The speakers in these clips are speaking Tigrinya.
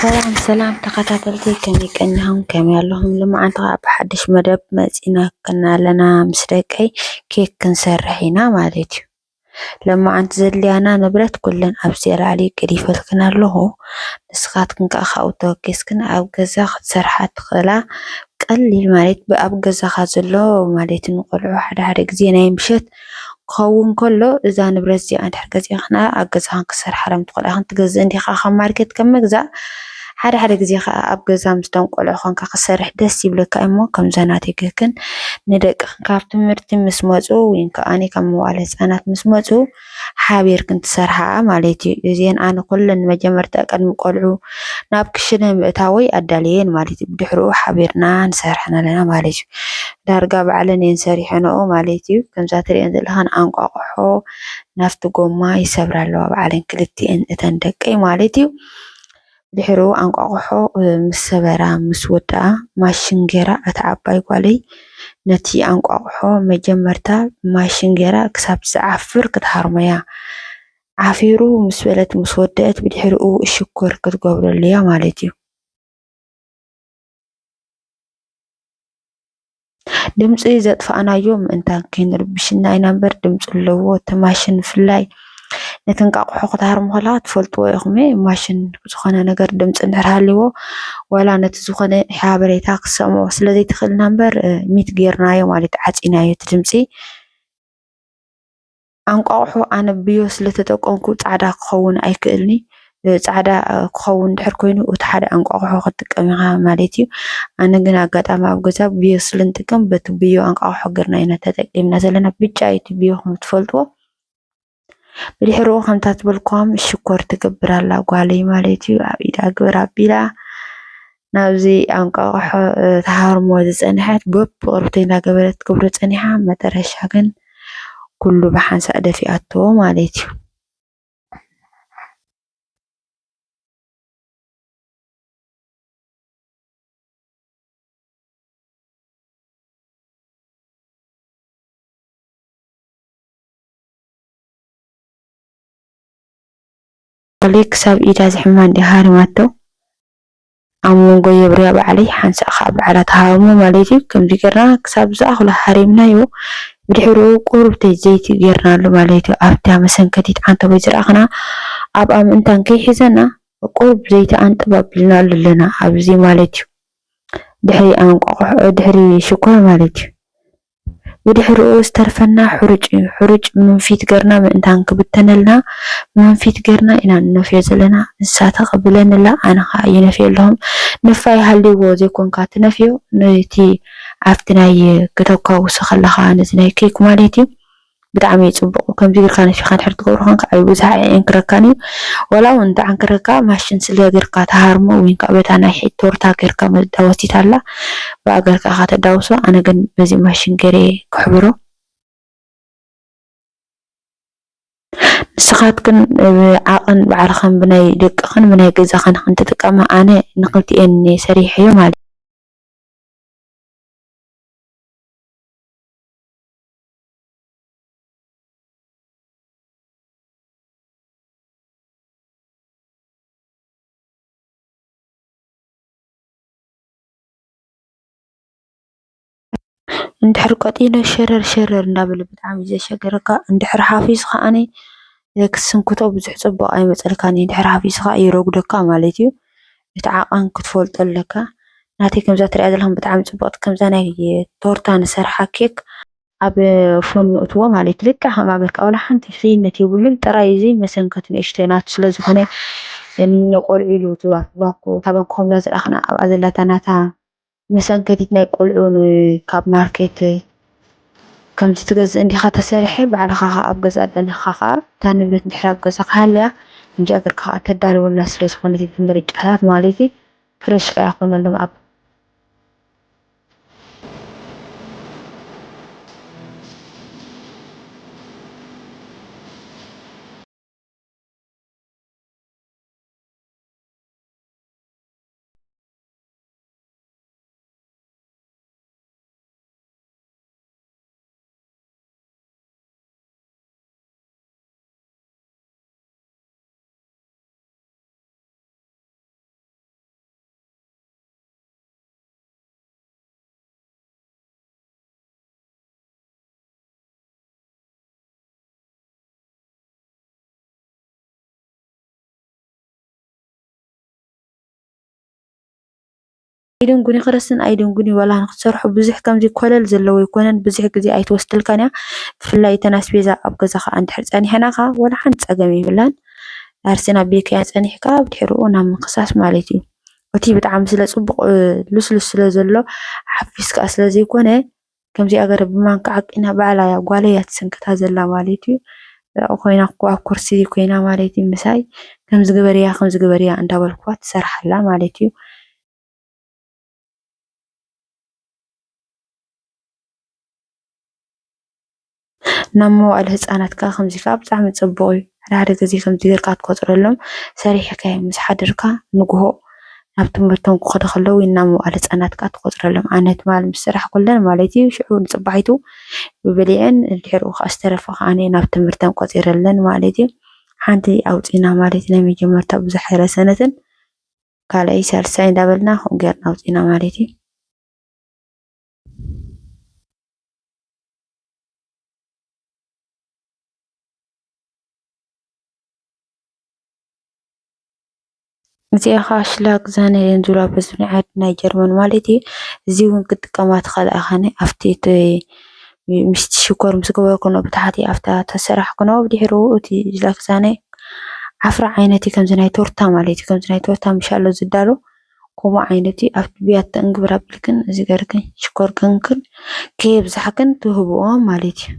ሰላም ሰላም ተኸታተልቲ፣ ከመይ ቀኒኹም? ከመይ ኣለኹም? ሎማዓንቲ ኸዓ ብሓድሽ መደብ መፂናክና ኣለና። ምስ ደቀይ ኬክ ክንሰርሕ ኢና ማለት እዩ። ሎማዓንቲ ዘድልያና ንብረት ኩለን ኣብዚ ላዕሊ ገዲፈልክን ኣለኹ። ንስኻትክን ከዓ ካብኡ ተወኪስክን ኣብ ገዛ ክትሰርሓ ትኽእላ። ቀሊል ማለት ብኣብ ገዛኻ ዘሎ ማለት ንቆልዑ ሓደ ሓደ ግዜ ናይ ምሸት ክኸውን ከሎ እዛ ንብረት እዚኣ እንድሕር ገዚእኽና ኣብ ገዛኽን ክሰርሓሎም ትኽእላ ኢኽን። ትገዝእ እንዲኻ ካብ ማርኬት ከም ምግዛእ ሓደ ሓደ ግዜ ከዓ ኣብ ገዛ ምስቶም ቆልዑ ኮንካ ክሰርሕ ደስ ይብለካ እሞ ከምዛ ናተይ ገክን ንደቅኽን ካብ ትምህርቲ ምስ መፁ ወይ ከዓኒ ካብ መዋለ ህፃናት ምስ መፁ ሓቢርክን ትሰርሓ ማለት እዩ። እዚአን ኣነ ኩለን መጀመርታ ቅድሚ ቆልዑ ናብ ክሽነ ምእታወይ ኣዳልየን ማለት እዩ። ብድሕሪኡ ሓቢርና ንሰርሐን ኣለና ማለት እዩ። ዳርጋ ባዕለን እየን ሰሪሐንኦ ማለት እዩ። ከምዛ ትሪአን ዘለኻን ኣንቋቑሖ ናብቲ ጎማ ይሰብራ ኣለዋ ባዕለን ክልቲአን እተን ደቀይ ማለት እዩ። ድሕሪኡ ኣንቋቑሖ ምስ ሰበራ ምስ ወድኣ ማሽን ጌራ እታ ዓባይ ጓለይ ነቲ ኣንቋቑሖ መጀመርታ ማሽን ጌራ ክሳብ ዝዓፍር ክትሃርሞ እያ። ዓፊሩ ምስ በለት ምስ ወደአት ብድሕሪኡ ሽኮር ክትገብረሉ እያ ማለት እዩ። ድምፂ ዘጥፋእናዮ ምእንታን ከይንርብሽና ኢና እምበር ድምፂ ኣለዎ እቲ ማሽን። ብፍላይ ነቲ እንቃቑሖ ክትሃርሙ ከለኻ ትፈልጥዎ ኢኹም። ማሽን ዝኾነ ነገር ድምፂ እንድሕር ሃልይዎ ዋላ ነቲ ዝኾነ ሓበሬታ ክትሰምዖ ስለ ዘይትኽእልና እምበር ሚት ጌርናዮ ማለት ዓፂናዮ እቲ ድምፂ። ኣንቋቑሖ ኣነ ብዮ ስለ ተጠቀምኩ ፃዕዳ ክኸውን ኣይክእልኒ። ፃዕዳ ክኸውን ድሕር ኮይኑ እቲ ሓደ ኣንቋቑሖ ክትጥቀም ኢኻ ማለት እዩ። ኣነ ግን ኣጋጣሚ ኣብ ገዛ ብዮ ስለ ንጥቀም በቲ ብዮ ኣንቋቑሖ ገርና ኢና ተጠቂምና ዘለና። ብጫ እዩ እቲ ብዮ ከም ትፈልጥዎ። ብድሕሪኡ ከምታ ትበልኳም ሽኮር ትገብር ኣላ ጓለይ ማለት እዩ። ኣብ ኢዳ ግብር ኣቢላ ናብዚ ኣንቋቑሖ ተሃርሞ ዝፀንሐት በብ ቅርብቲ እናገበረት ትገብሮ ፀኒሓ መጠረሻ ግን ኩሉ ብሓንሳእ ደፊኣቶ ማለት እዩ። ጓለይ ክሳብ ኢዳ ዝሕማ እንዲያ ሃሪማቶ። ኣብ መንጎ የብርያ ባዕለይ ሓንሳእ ከዓ ባዕላ ተሃርሞ ማለት እዩ። ከምዚ ጌርና ክሳብ ዝኣኽሎ ሃሪምናዮ። ብድሕሪኡ ቁሩብ ተይ ዘይቲ ጌርናሉ ማለት እዩ። ኣብታ መሰንከቲት ዓንተቦይ ዝረኣኽና ኣብኣ ምእንታን ከይሒዘና ቁሩብ ዘይቲ ኣንጠብ ኣቢልናሉ ኣለና ኣብዚ ማለት እዩ። ድሕሪ ኣንቋቑሖ ድሕሪ ሽኮር ማለት እዩ። ብድሕሪኡ ዝተርፈና ሕሩጭ እዩ። ሕሩጭ መንፊት ገርና ምእንታን ክብተነልና መንፊት ገርና ኢና ንነፍዮ ዘለና። ንሳ ተቐብለንላ ኣነ ኸዓ ይነፍዮ ኣለኹም። ንፋይ ሃልይዎ ዘይኮንካ ትነፍዮ ነቲ ኣብቲ ናይ ክተኳውሶ ከለኻ ነዚ ናይ ኬክ ማለት እዩ። ብጣዕሚ እዩ ጽቡቕ። ከምዚ ጌርካ ነፊኻ እንድሕር ትገብሮ ኾንካ ኣይብዝሓ ኣየንክረካን እዩ። ዋላ እውን እንተዓንክረካ ማሽን ስለ ጌርካ ትሃርሞ ወይ ከዓ በታ ናይ ሒት ቶርታ ጌርካ መዳወሲት ኣላ ብኣ ጌርካ ኢኻ ተዳውሶ። ኣነ ግን በዚ ማሽን ጌረ ክሕብሮ። ንስኻትክን ዓቐን ባዕልኽን ብናይ ደቅኽን ብናይ ገዛኽን ክንትጥቀማ ኣነ ንክልቲኤን እየ ሰሪሐዮ ማለት እዩ። እንድሕር ቀጢነ ሸረር ሸረር እንዳበለ ብጣዕሚ እዩ ዘሸገረካ። እንድሕር ሓፊሱ ከዓኒ ክትስንክቶ ብዙሕ ጽቡቕ ኣይመጸልካን እዩ። እንድሕር ሓፊሱ ከኣ ይረጉደካ ማለት እዩ። እቲ ዓቐን ክትፈልጦ ኣለካ። ናተይ ከምዛ ትሪኣ ዘለኹም ብጣዕሚ ጽቡቕቲ ከምዛ ናይ ቶርታ ንሰርሓ ኬክ ኣብ ፎርኖ እትዎ ማለት እዩ። ልክዕ ከም ኣበርካ ዋላ ሓንቲ ፍይነት የብሉን። ጥራይ እዚ መሰንከቲ ንእሽተይ ናቱ ስለ ዝኾነ ንቆልዑ ኢሉ እቲ ባኮ እታ ባኮ ከምዛ ዝረኣኽና ኣብኣ ዘላታ ናታ መሰንከቲት ናይ ቆልዑ ን-፣ ካብ ማርኬት ከምዚ ትገዝእ እንዲኻ ተሰሪሐ ባዕልኻ ኸኣ ኣብ ገዛ ደሊኻ ኸኣ እታ ንብረት እንድሕር ኣብ ገዛኻ ሃልያ እንጃ እግርካ ኸኣ ተዳልወላ ስለ ዝኾነት እቲ ምርጫታት ማለት እዩ። ፍረሽ ከኣ ኮነሎም ኣብ ኣይድንጉን ይኽረስን ኣይድንጉን ይበላ ንክትሰርሑ ብዙሕ ከምዚ ኮለል ዘለዎ ኣይኮነን። ብዙሕ ግዜ ኣይትወስደልካን እያ። ብፍላይ እተን ኣስቤዛ ኣብ ገዛኻ እንድሕር ጸኒሐናኻ ወላ ሓንቲ ጸገም የብላን። ኣርሲን ኣቢልካያ ጸኒሕካ ብድሕሪኡ ናብ ምክሳስ ማለት እዩ። እቲ ብጣዕሚ ስለ ጽቡቕ፣ እ፣ ልስሉስ ስለ ዘሎ ሓፊስ ከኣ ስለ ዘይኮነ ከምዚኣ ገረ ብማንካ ዓቂና ባዕላ እያ ጓለይ እያ ትስንክታ ዘላ ማለት እዩ። ኣብኡ ኮይና እኮ ኣብ ኮርሲ ኮይና ማለት እዩ ምሳይ ከምዚ ግበርያ ከምዚ ግበርያ እንዳበልኩዋ ትሰርሓላ ማለት እዩ። ናብ መዋእለ ህጻናት ከኣ ከምዚ ከኣ ብጣዕሚ ጽቡቕ እዩ። ሓደ ሓደ ግዜ ከምዚ ጌርካ ትቆጽረሎም፣ ሰሪሕካ ምስ ሓደርካ ንግሆ ናብ ትምህርቶም ክኸዱ ከለዉ ናብ መዋእለ ህጻናት ከኣ ትቆጽረሎም። ኣነ ትማል ምስ ሰራሕኩለን ማለት እዩ፣ ሽዑ ንጽባሒቱ ብሊዐን፣ ድሕሪኡ ከኣ ዝተረፈ ከኣ ናብ ትምህርተን ቆጺረለን ማለት እዩ። ሓንቲ ኣውጺና ማለት እዩ፣ ናይ መጀመርታ ብዙሕ ኣይረሰነትን፣ ካልኣይ ሳልሳይ እንዳበልና ከምኡ ጌርና ኣውጺና ማለት እዩ። እዚኣ ኸዓ ሽላግዛነ እዮም ዝብላ በዚ ናይ ዓዲ ናይ ጀርመን ማለት እዩ። እዚ እውን ክትጥቀማ ትኽእል ኢኻ። ኣብቲ እቲ ምስቲ ሽኮር ምስ ገበርኩኖ ብታሕቲ ኣብታ ተሰራሕኩኖ ብድሕሪኡ እቲ ሽላግዛነ ዓፍራ ዓይነት እዩ። ከምዚ ናይ ቶርታ ማለት እዩ። ከምዚ ናይ ቶርታ ምሻሎ ዝዳሎ ከምኡ ዓይነት እዩ። ኣብቲ ብያቲ እንግብር ኣቢልክን እዚ ገርክን ሽኮር ክንክን ከየብዛሕክን ትህብኦ ማለት እዩ።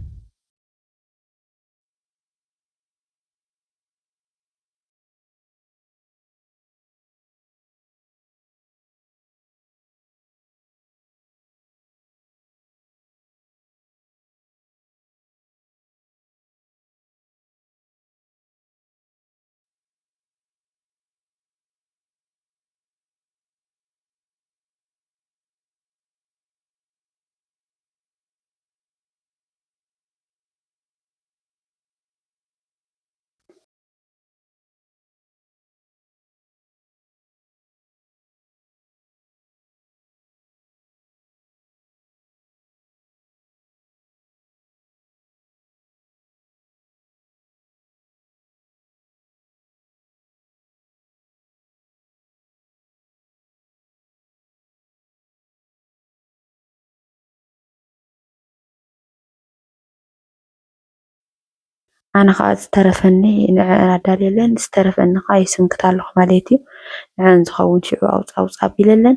ኣነ ኸዓ ዝተረፈኒ ንዕአን ኣዳልየለን፣ ዝተረፈኒ ኸዓ ይስንክት ኣለኹ ማለት እዩ። ንዕአን ዝኸውን ሽዑ ኣውፃ ኣውፃ ኣቢለለን።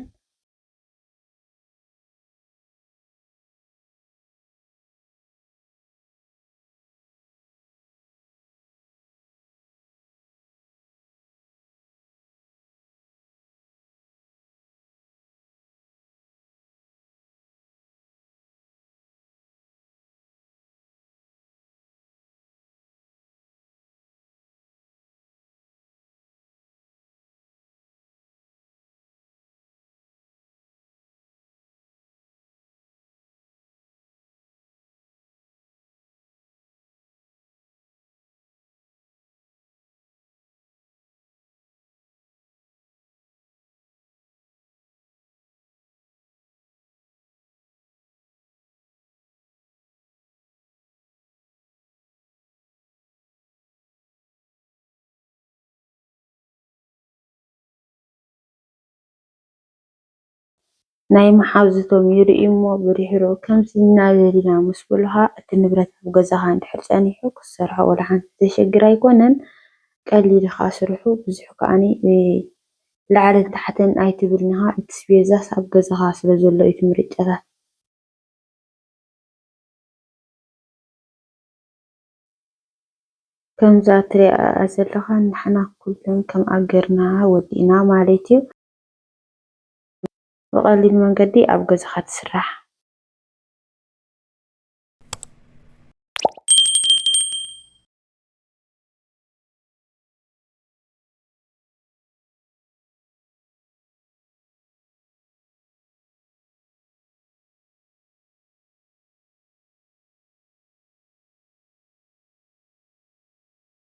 ናይ መሓዙቶም ይርእዩ እሞ ብድሕሪኡ ከምዚ እናበልና ምስ በሉኻ፣ እቲ ንብረት ኣብ ገዛኻ እንድሕር ጸኒሑ ክትሰርሖ ወላ ሓንቲ ዘሸግር ኣይኮነን። ቀሊል ኢኻ ስርሑ፣ ብዙሕ ከኣኒ ላዕልን ታሕትን ኣይትብልን ኢኻ። እቲ ስቤዛስ ኣብ ገዛኻ ስለ ዘሎ እዩ እቲ ምርጫታት። ከምዛ ትሪኣ ዘለኻ ንሕና ኩለን ከም ኣገርና ወዲእና ማለት እዩ። ብቐሊል መንገዲ ኣብ ገዛኻ ትስራሕ።